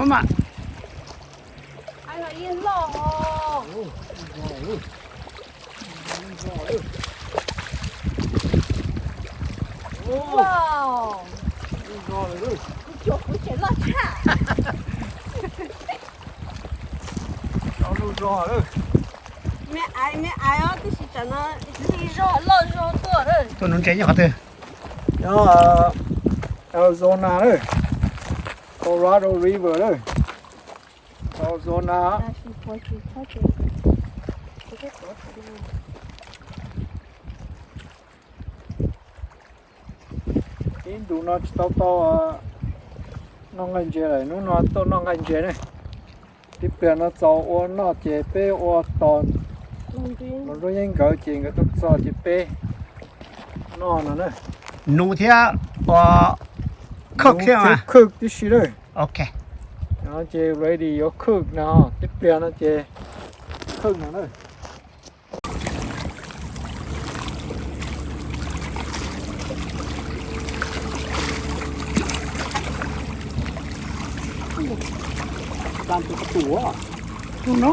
Mas. Ai no yeej loj os. Wow. Kuv cua kuv tseem loj tshaj. Me aiv me aiv os, tab sis tsam no lig zog loj zog tuaj. Tuaj nuv ntses nyob qhov twg? Nyob Arizona lawm, Colorado River lawm, Arizona. Ib ntus no tsis tau tau noj nqaij ntses lawm, hnub no tuaj noj nqaij ntses ne. Tib pliag no txaus ua noj ces peb ua tos los nruab yeeb nkawd ces nkawd tuaj txog ces peb noj no na. Nuv thiab ua cook thiab mas. Cook tib si lawm. Ok. No ces ready yuav cook no, tib pliag no ces cook no na. Tus no.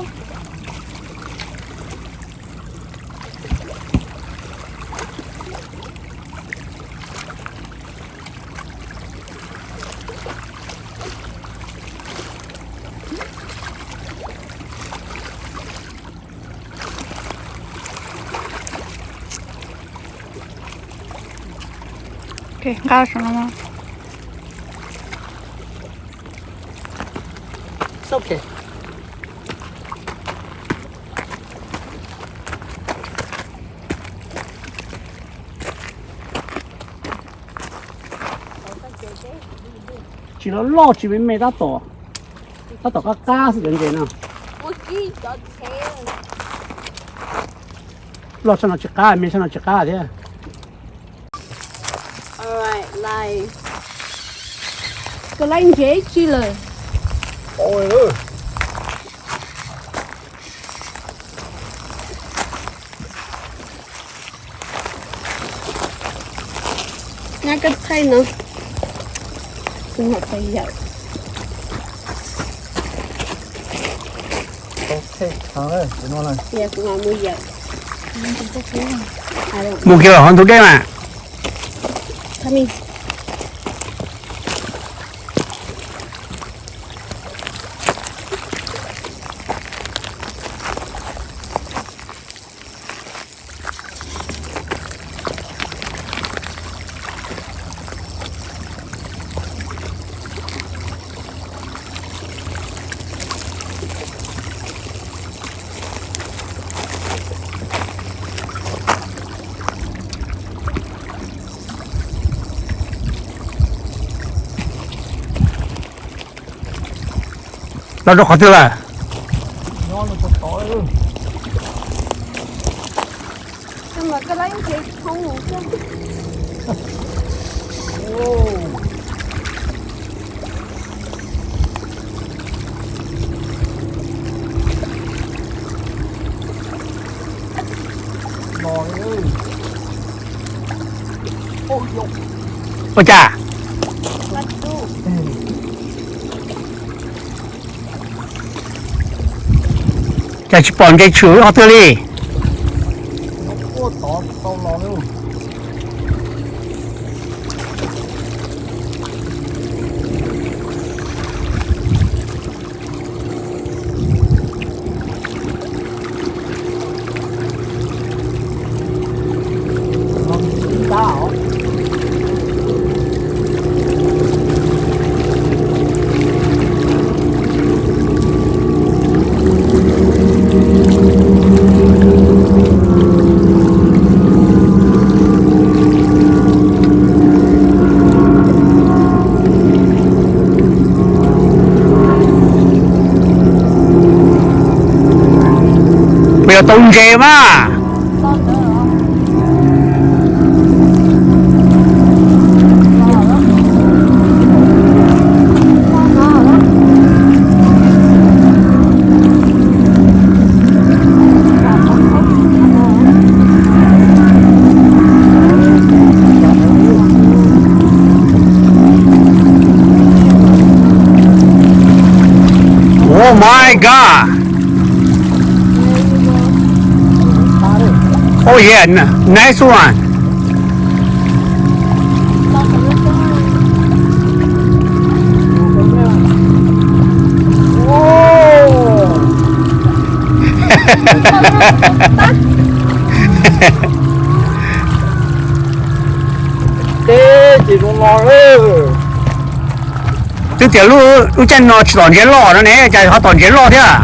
Ok, nqa saum no. It's okay. Tsis loj loj tsis me me tab tom, tab tom qab qab xwb cov ntses no. Loj tshaj no tsis qab, me tshaj no tsis qab thiab. Alright, lais. Koj laib ntses tsi lawm? Nab koj thaij no. Kuv mam tau yawm. Tias kuv mam mus yawm. Mus kiag los hov ntug dej mas. Los rau qhov twg lawm? Ua cas? Cas tsis pom ntses tshwm qhov twg li? Puas yog tau ntses mas? Oh my God. Oh yeah, n- nice one. Teb ces zoo no lawm. Twb tias lub lub caij no tsis tom ntsia loj no ne, cas ho tom ntsia loj thiab.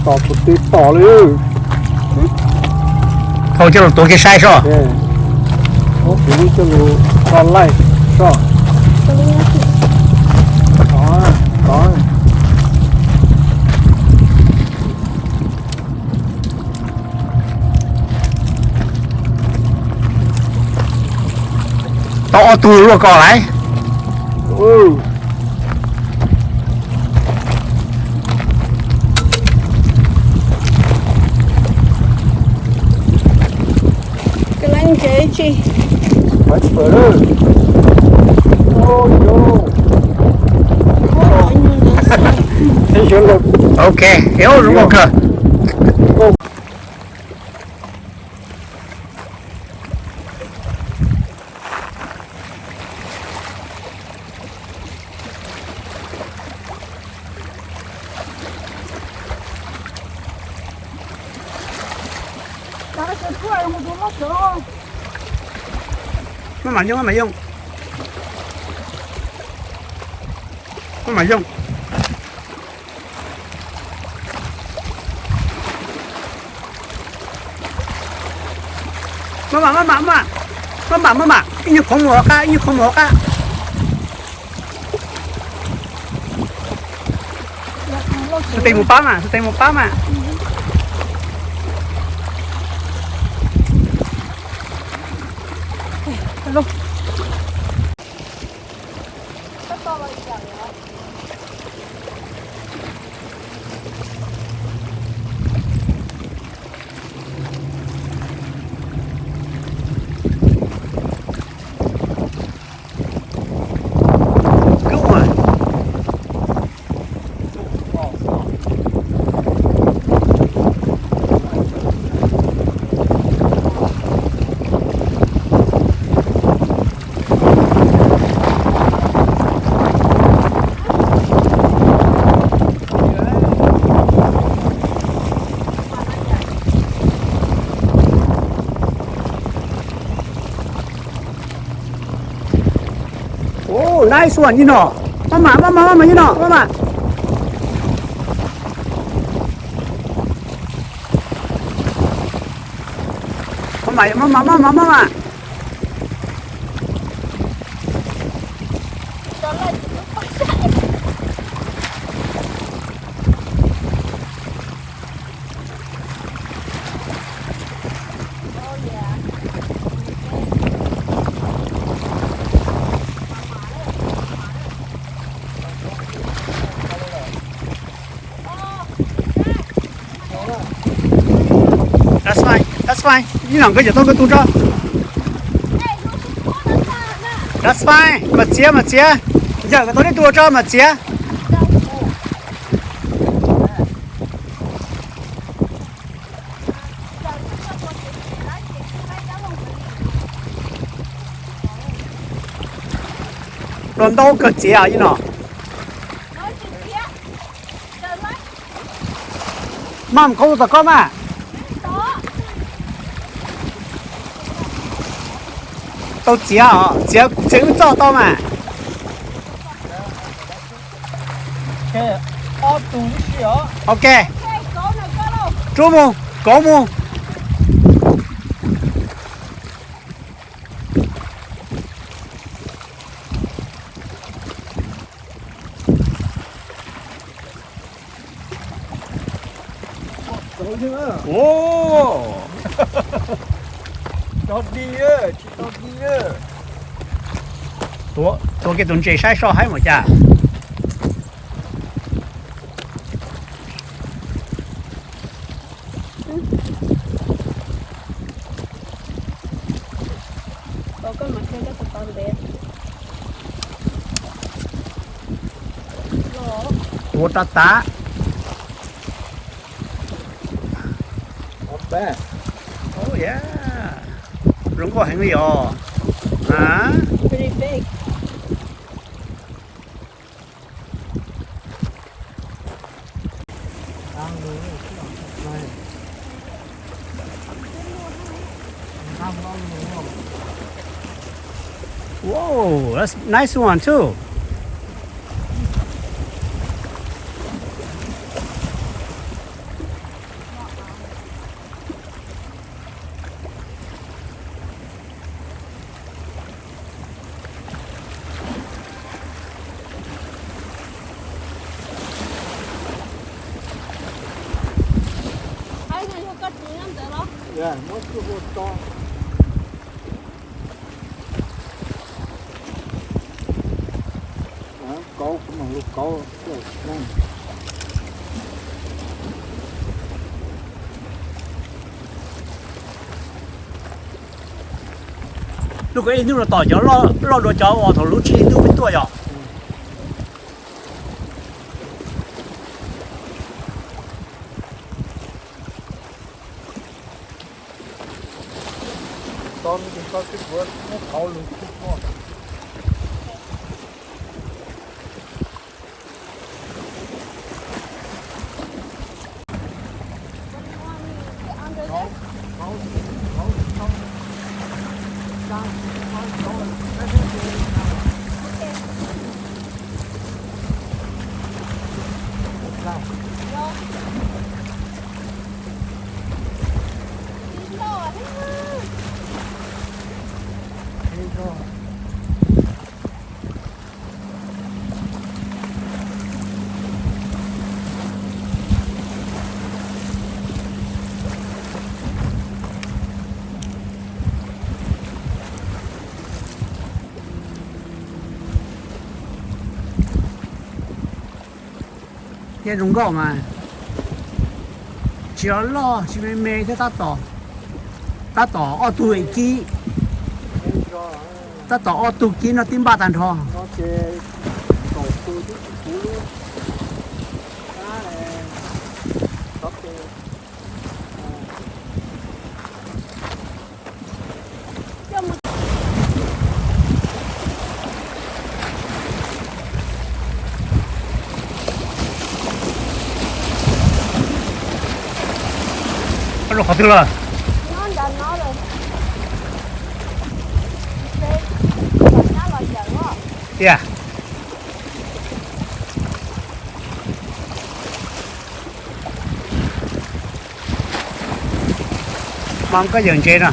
Tom tus twg tom li. Thau coj los tuav kiag saib soj. Coj los tso laij soj. Tau ob tug luaj ko lawm. Ok, eos zoo kawg. Maj mam yoog, maj mam yoog. Maj mam yoog. Maj mam, maj mam, maj mam, maj mam, ib nyuag khoov mus hauv qab, ib nyuag khoov mus hauv qab. Sawv tes mus pab mas, sawv tes mus pab mas. Oh, nice one, nyob no. Maj mam, maj mam, maj mam, nyob no, maj mam. Maj mam, maj mam, maj mam, maj mam. That's fine, that's fine. Ib yam nkawd yawm tau nkawd tus tso. That's fine, mas txiav, mas txiav. Yawm nkawd tau nej tus tso mas txiav. Los ntau kawg txiav ib no. Maj mus khoob tom koj mas. Tau txiav os, txiav, txiav wb txoj tau mas. Ok. Rub mus, kauv mus. Tuav kiag tus ntses saib soj haib mas cas. Ua rab tab. Oh yeah, zoo nkauj heev li os. Whoa, that's a nice one too. Kauv, kuv mam lug kauv. Lub ko ib hnub no tom cov loj dua cov uas thaum lub tsheb ib hnub peb tuaj yom. Nyob zoo nkauj mas tsis loj tsis me me thiab, tab tom ob tug kib, tab tom ob tug kib no tib npaj tag nrho. Qhov twg lawm? Tia. Mas koj yawm ntses no.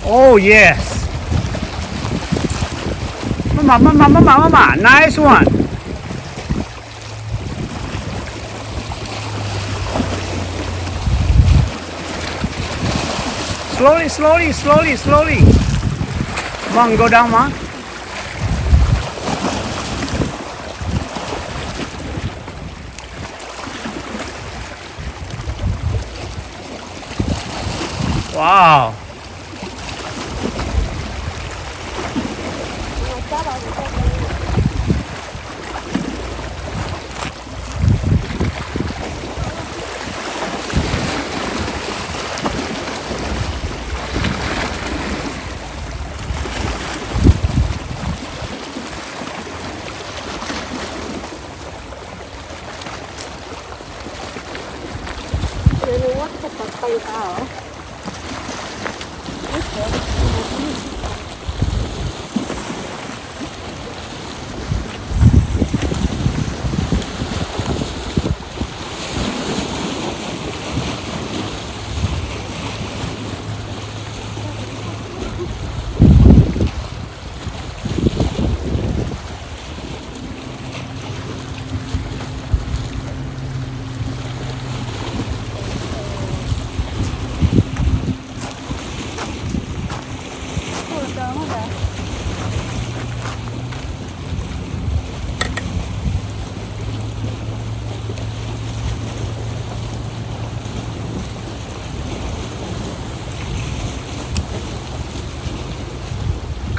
Oh yes. Maj mam, maj mam, maj mam, maj mam. Nice one. Slowly, slowly, slowly, slowly. Mom, go down, mom. Wow.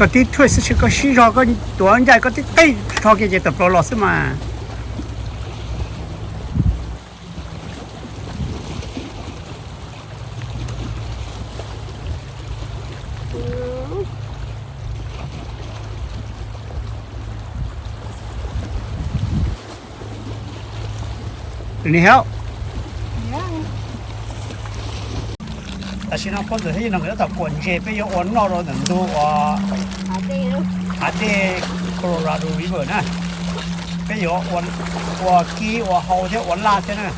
Koj tib thuaj xwb, koj sib zog koj tuav ncaij koj tib qej rho kiag ces tawm plaws los xwb mas. Tam sim no phooj ywg thiab yog no nkawd tab tom kuam ntses, peb yuav ua noj rau ntawm ntug uas hav dej Colorado River na. Peb yuav ua kib ua hau thiab ua laj thiab na.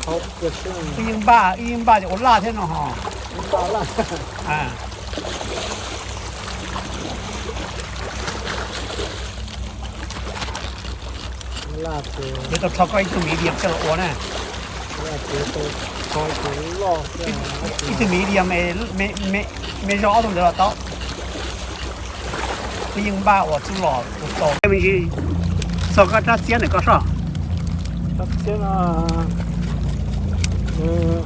Wb yeej npaj, wb yeej npaj ces ua laj thiab no ho. Yuav tau rho koj ib tug medium coj los ua na. Ib tug medium, me zog ob tug ntawd los tau. Wb yeej npaj ua txuj lom ua tau me ntsis. Txog koj rab txiab ntawm koj soj. Rab txiab no nws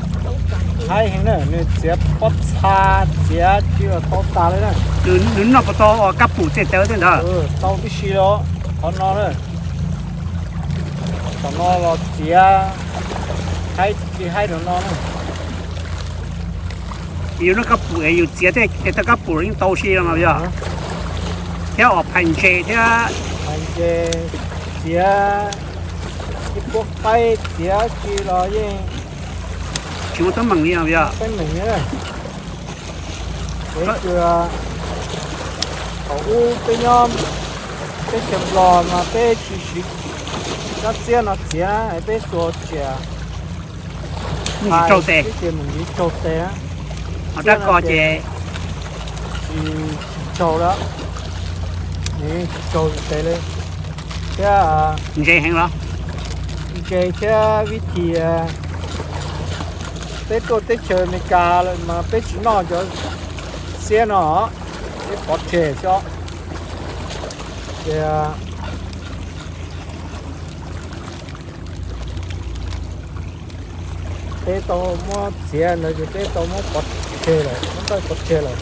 haib heev na, nws txiav pob txha, txiav tsis los tau tas li na. Nws noj puas tau kab pum tej tawv tej ntawd? Tau tib si los qhov no na. Tom no los txiav haib li haib rau no na. Yus noj kab pum es yus txiav tej tau kab pum los yeej tau si los mas yog. Thiab os phais ntses thiab. Phais ntses, txiav ib puab qaib txiav tsi los yeej tsis muaj teeb meem li os. Teeb meem na. Peb thaum ub peb nyob teb chaws Nplog mas peb tsis siv rab txiab no txiav, peb xuas tsiam, tsis raug tes, mus ntxiv raug tes. Ho rab ko ces tsis raug lawm, tsis raug tes li. Thiab ntse heev los? Ntse thiab vib thim, peb tuaj teb chaws Amelikas lawm mas peb tsis noj cov xiab no, peb pov tseg xwb. Ces peb tau muab txiav ntawd ces peb tau muab pov tseg lawm, muab ntaij pov tseg lawm.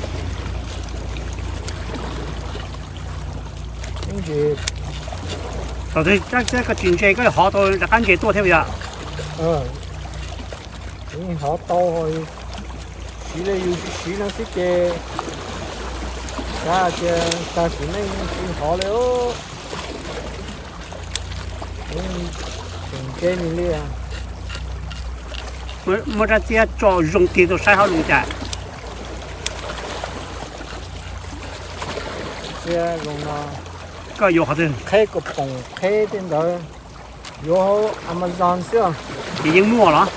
Thaum twg koj tsis ntse koj hov tau rov qab ntse tuaj thiab puas yog? Hov tau, siv li yus tsis siv no xwb ces xav tias tag sim neej tsis hov li. Tseem ntse nws li. Muab rab txiab tso zoo kiag tuaj saib hauv zoo cas. Txiab zoo no. Koj yuav qhov twg? Qheb kaus poom qheb tej ntawd, yuav hauv Amazon xwb. Ces yeej muaj los?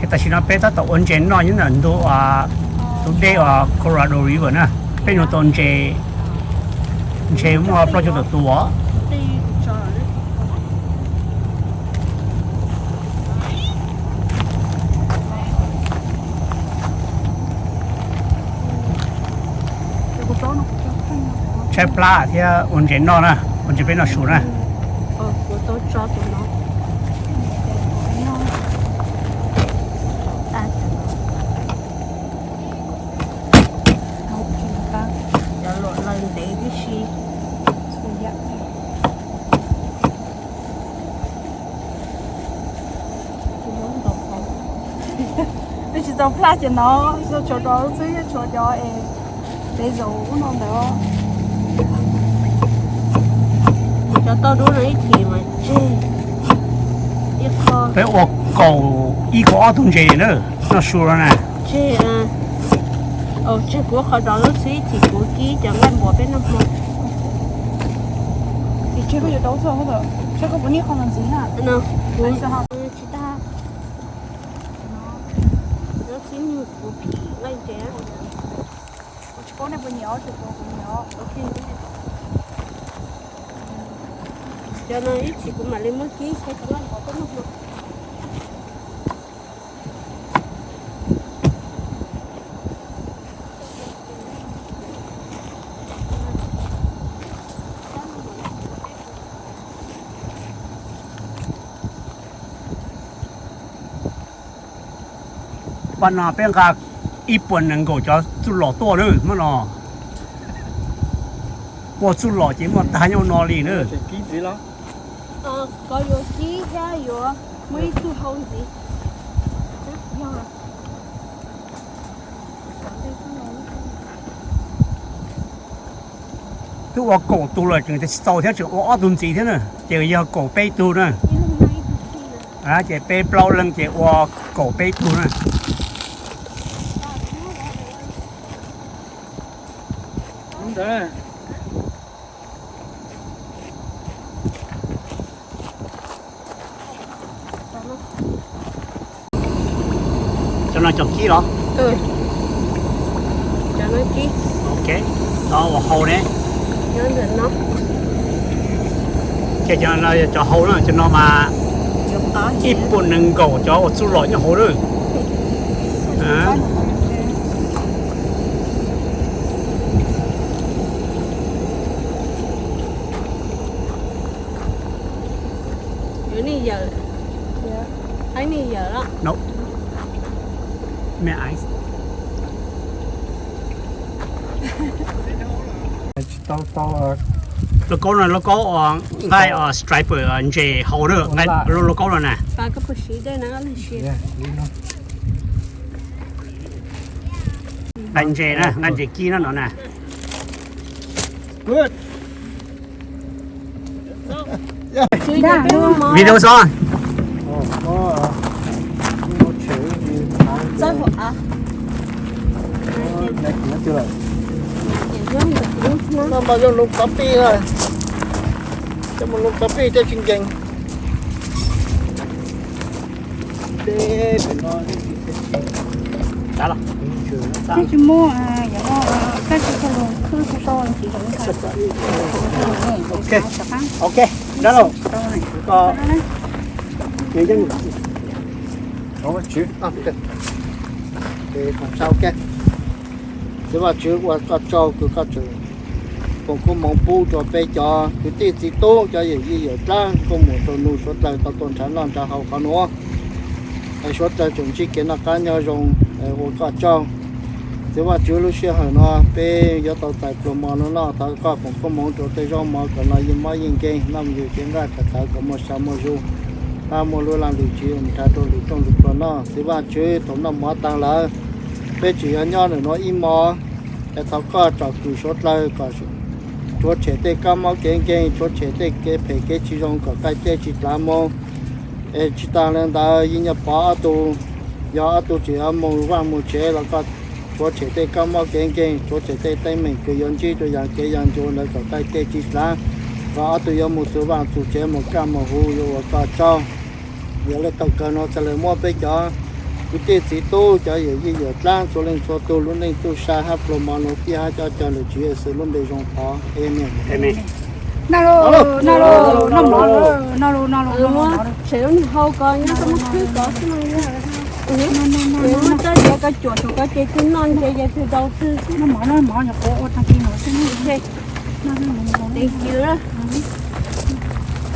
Ces tam sim no peb tab tom ua ntses noj nyob ntawm ntug, tus dej uas Colorado River na. Peb nug tau ntses, ntses muaj plaub caug tawm tus os. Tshaib plab thiab ua ntses noj na, ua ntses peb noj su na. Cov luam lawv ntev tib si. Peb tsis tau plaj ces no, tshuav rau xwb, tshuav cov es peb zaum ub no ntawd. Cov tauj dub no ib chim mas tseg ib qho. Peb ua kaum ib kaum ob tug ntses na, noj su no na. Tseg, tseg kuv qhov rau lub txhib chim kuv kib cov nqaij npua peb noj hmo. Tseg koj yuav tau txog, tseg koj puas nij qhov ntxiv na. Tsis tag. Lub txhib nyuj kuv phim nqaij ntses. Kuv tsis paub nej puas nyiam, tsis paub kuv nyiam. Cov no ib chim kuv mam li muab kib tseg cov nqaij npua peb noj hmo. Pab no peb nqa ib puas nees nkaum cov txuj lom tuaj na, hmo no. Muaj txuj lom ces muaj tag nyob no li na. Koj yuav kib thiab yuav muaj ib tug hau ntxiv. Twb ua kaum tug lawm tseem tsis txaus thiab, tseem ua ob tug ntxiv thiab na, ces yog kaum peb tug na. Ces peb plaub leeg ces ua kaum peb tug na. Cov no cov kib los? Ok, no ua hau ne. Ces cov no cov hau na, cov no mas ib puas nees nkaum cov uas txuj lom nyob hauv na. Yuav nej yawm, qhaib nej yawm los? Lauj kaub no, lauj kaub nqaij striper ntses hau na, lauj kaub no na. Nqaij ntses na, nqaij ntses kib na no na. Video xwb. Coj mus loo kov pij, coj mus loo kov pij thiaj tsis nkees. Twb tsis muaj, koj tsis tau los khwb tsis tau tsis. Ok, dab laug. Txiv Vajtswv, ua koj tsaug kws koj tseem foom koob hmoov pub rua peb cov kwv tij txiv tub, cov yawm yij yawm dlaab nkauj muam nraug nug suav dlawg tau tuaj nrhav noj nrhav haus qhov nuav, es suav dlawg tseem ntsib kev noj qab nyob zoo, ua koj tsaug. Txiv Vajtswv, lub sij hawm no peb yuav tau txais pluas mov nuav noj, thov koj foom koob hmoov rua tej zaub mov kom noj yeej mob yeej nkeeg, noj mus yug kev nqaj kom txawv kom muaj sa muaj zug, nqaj muaj lub laj lwm tsiv mus nrhav rua lwm rooj lwm pluag noj. Txiv Vajtswv, thaum noj mov taag lawm, peb tseem yuav nyob ntawm nuav ib hmo, es thov koj tsom kwm suav dlawg kom tshuav tshem tej kab mob kev nkeeg, tshuav tshem tej kev phem kev tsis zoo kom qaij tej tsis dlav moog. Es tsis taag le ntawd, yeej nyuaj pov ob tug, yog ob tug tseem yuav moog vaaj moog tsev los koj tshuav tshem tej kab mob kev nkeeg, tshuav tshem tej teeb meem kws yuav ntsib rua yag kev yag ncua ntawd kom qaij tej tsis dlav, kom ob tug yuav moog txug vaaj txug tsev moog kaj moog huv, yuav ua koj tsaug. Yog le thaum kawg nuav txhad le muab peb cov kwv tij txiv tub, cov yawm yij yawm dlaab txhua leej txhua tug lub neej txuj sa hab pluag mov nuav pib hab coj cog ntawm Tswv Yexus lub npe zoo thov, amees. Amees. Noj lug, noj lug, noj mov lug, noj lug, noj lug, noj mov lug. Tshem lub nws hau ko nyob koj muab khwb ko xwb no. Muab tsob diav ko cuam tsum ko ces twg noj ntshe ces twg dau twg xwb. Noj mov, noj mov nyuam qhuav ua tag kis no xwb. Thank you.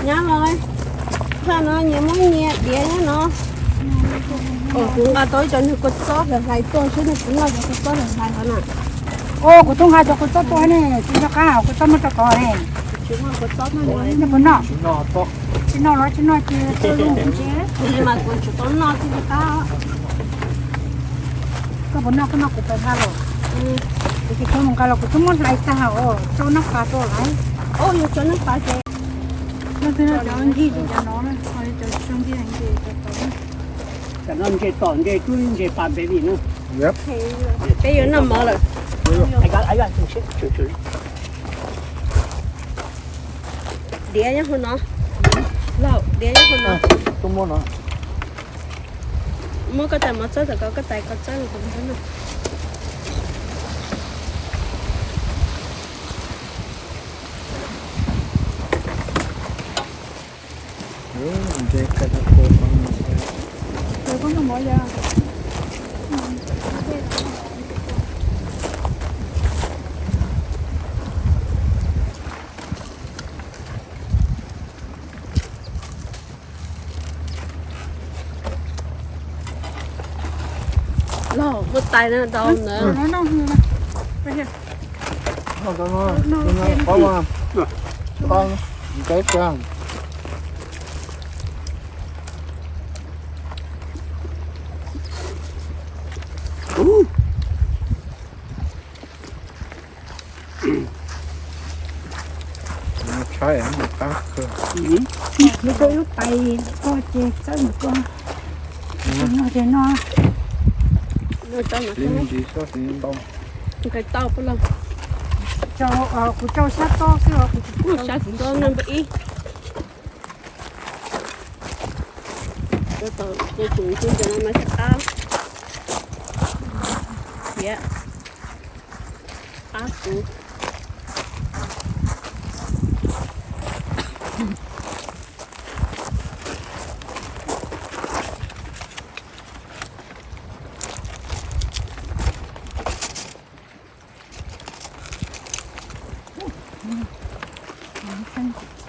Nyab los, thaum no nyias muab nyias diav nyob no. Kuv nqa tau ib co nyuag kua txob hlais hlais tuaj seb nws puas noj cov kua txob hlais hlais no na. Kuv tub nqa cov kua txob tuaj ne, tsis nco qab kua txob muab rau koj ne. Noj puas noj? Tsis noj los tsis noj ces tau lub ntsis. Kuv mas kuv tsis tau noj thiaj li qab. Koj puas noj koj noj kuv pais nqa los. Kuv tsis tau mus nqa los kuv twb muab hlais tag os, tso noj pas rau lawm. Yog tso noj pas ces. Noj twg noj cov nkig ces cov no na, ho cov tsis tshua nkig ces cov tod. Cov no ntses tom ntses tub ntses pas baby na. Peb yuav noj mov lawm. Diav nyob hauv no. Laug, diav nyob hauv no. Muab koj tais mov txob tom ko, koj tais ko txob no. Los muaj tais no rau ntawd. Tshaib qab kawg. Mus rau lub tais ko ces txawb mus ko. Noj ces noj. Li me ntsis sab xis ntau. Nqaij tau puas los? Kuv rau sab tob xwb os, kuv tsis pub sab xis ntau no npawb ib. Rau tom ces kuv ntsib ntawm no mas sab qab. Thiab qab kuv.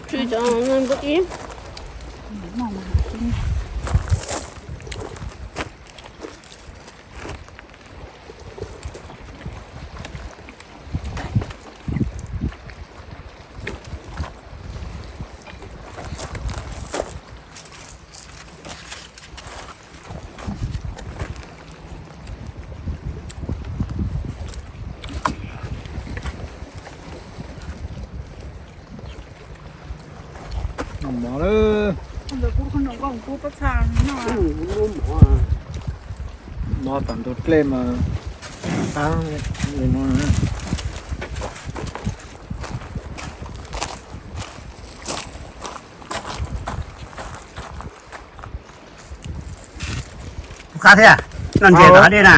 Tsis cov npawb ib. Mov lawm. Mov tom ntug dlej mas qab li no. Qab thiab, noj ntses tom hav dej na.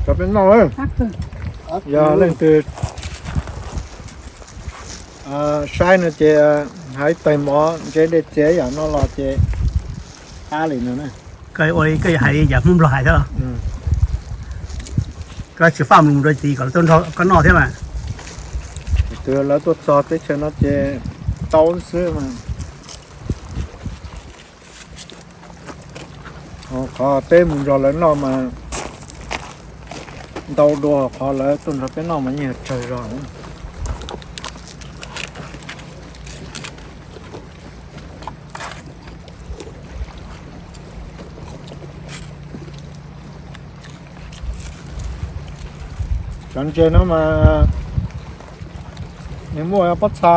Cov peb noj, yog leej twg saib no ces hais tais mov ntse dej txias yam no los ces qab li no na. Koj ua li koj hais li yam Hmoob Nplog hais thiab los? Koj tsis faj mus rau tid kom lawv tuaj nrog koj noj thiab mas. Tus lawv tuaj txog teb chaws no ces tau xwb mas. Qhov peb mus nrog lawv noj mas ntau dua, qhov lawv tuaj nrog peb noj mas yeej yog tsawg zog. Cov ntses no mas nws muaj pob txha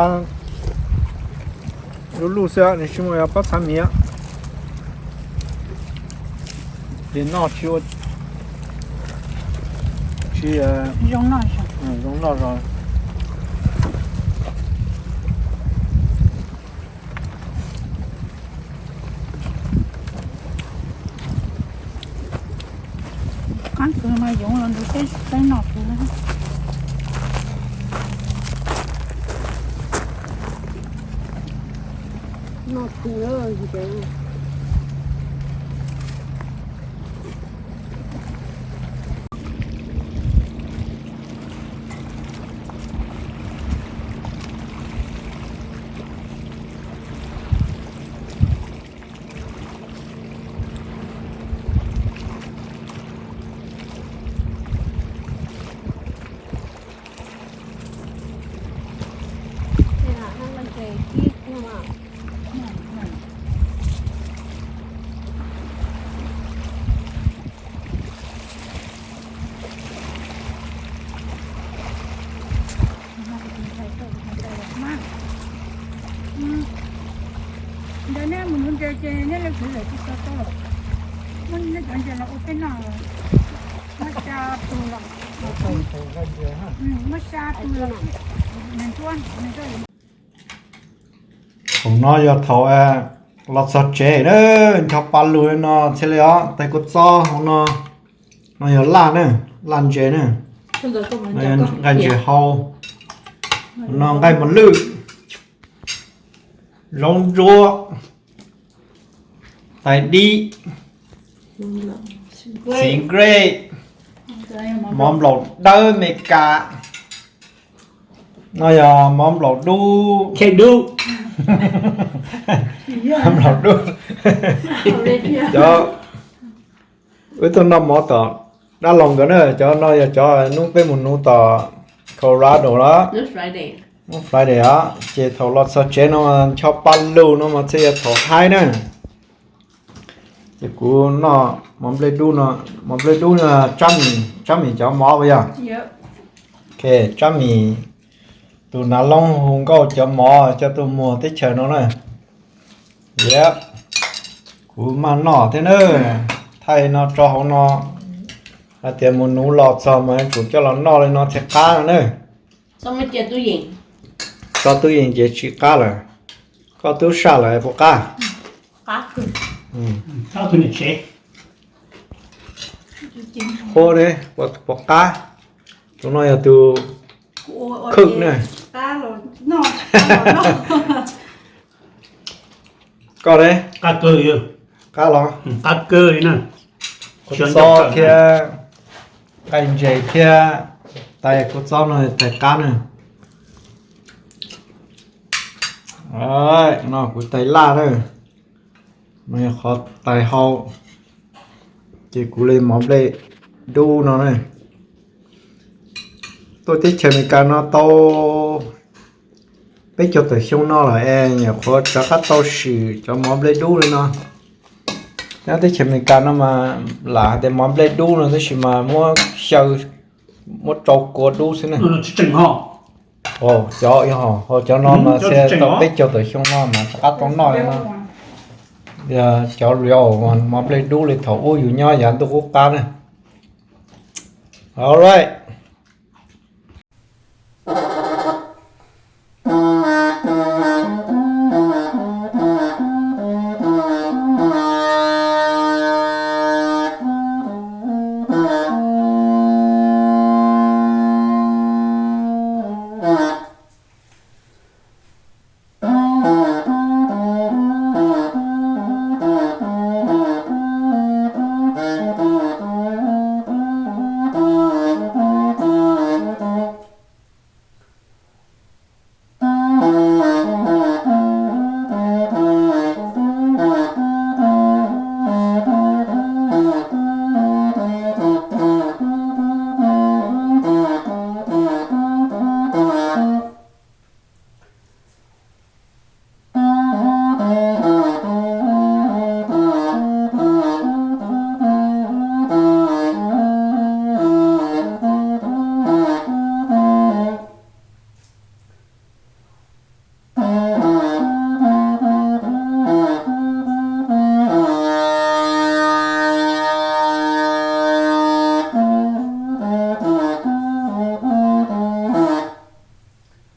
lub luj xwb, nws tsis muaj pob txha miv. Ces noj tsis ua, tsis zoo noj zog. Qab kawg mas yoov los ntug teb teb noj kawg. Noj kawg. Ntawd neb mus nuv ntses ces neb leej twg lawm tsis tau tau. Muab neb cov ntses los ua peb noj. Muab xya tus los, muab xya tus los, nws ntuab nws. Thaum no yog thaum los txog tsev na, ncho pa lug no thiaj li os, tais kua txob hauv no, no yog laj na, laj ntses na, no yog nqaij ntses hau, no nqaij mos lwj, zaub ntsuab, tais dib, txiv nkrej, mov nplaum dawb Meskas, no yog mov nplaum dub, dub, cov wb tuaj noj mov tom Dab laug nkawd na, cov no yog cov hnub peb mus nuv tom Colorado los, hnub Friday os, ces thaum los txog tsev no ncho pa lug no mas thiaj yog thaum haib na. Ces kuv noj mov nplej dub no, mov nplej dub no, tsab mis cov mov puas yog? Tsab mis, tus nav loob hu nkauj cov mov coj tuaj muag teb chaws no na. Yep, kuv maj noj thiab na, thaij no tso hauv no, hais tias mus nuv los txog mas kuv coj los noj li no thiaj qab no na. Tso tub yees ces tsis qab lawm. Koj tub saj lawm puas qab? Qab. Huab ne, puas qab? Tus no yog tus khwj ne. Koj ne? Qab los? Kua txob thiab nqaij ntses thiab tais kua txob no tais qab na. No kuv tais laj na, no yog qhov tais hau, ces kuv li mov nplej dub no na. Tuaj teb chaws Amelikas no tau peb caug tawm xyoo no lawm es nyuam qhuav rov qab tau sim cov mov nplej dub li no. Nyob teb chaws Amelikas no mas lam hais tias mov nplej dub no tab sis mas muab xyaw, muab rau kua dub xwb ne. Cov, cov no mas thiaj tau peb caug tawm xyoo no mas rov qab tau noj li no. Yog cov real mov nplej dub li thaum ub yus nyob yav ntuj qub qab na. Alright,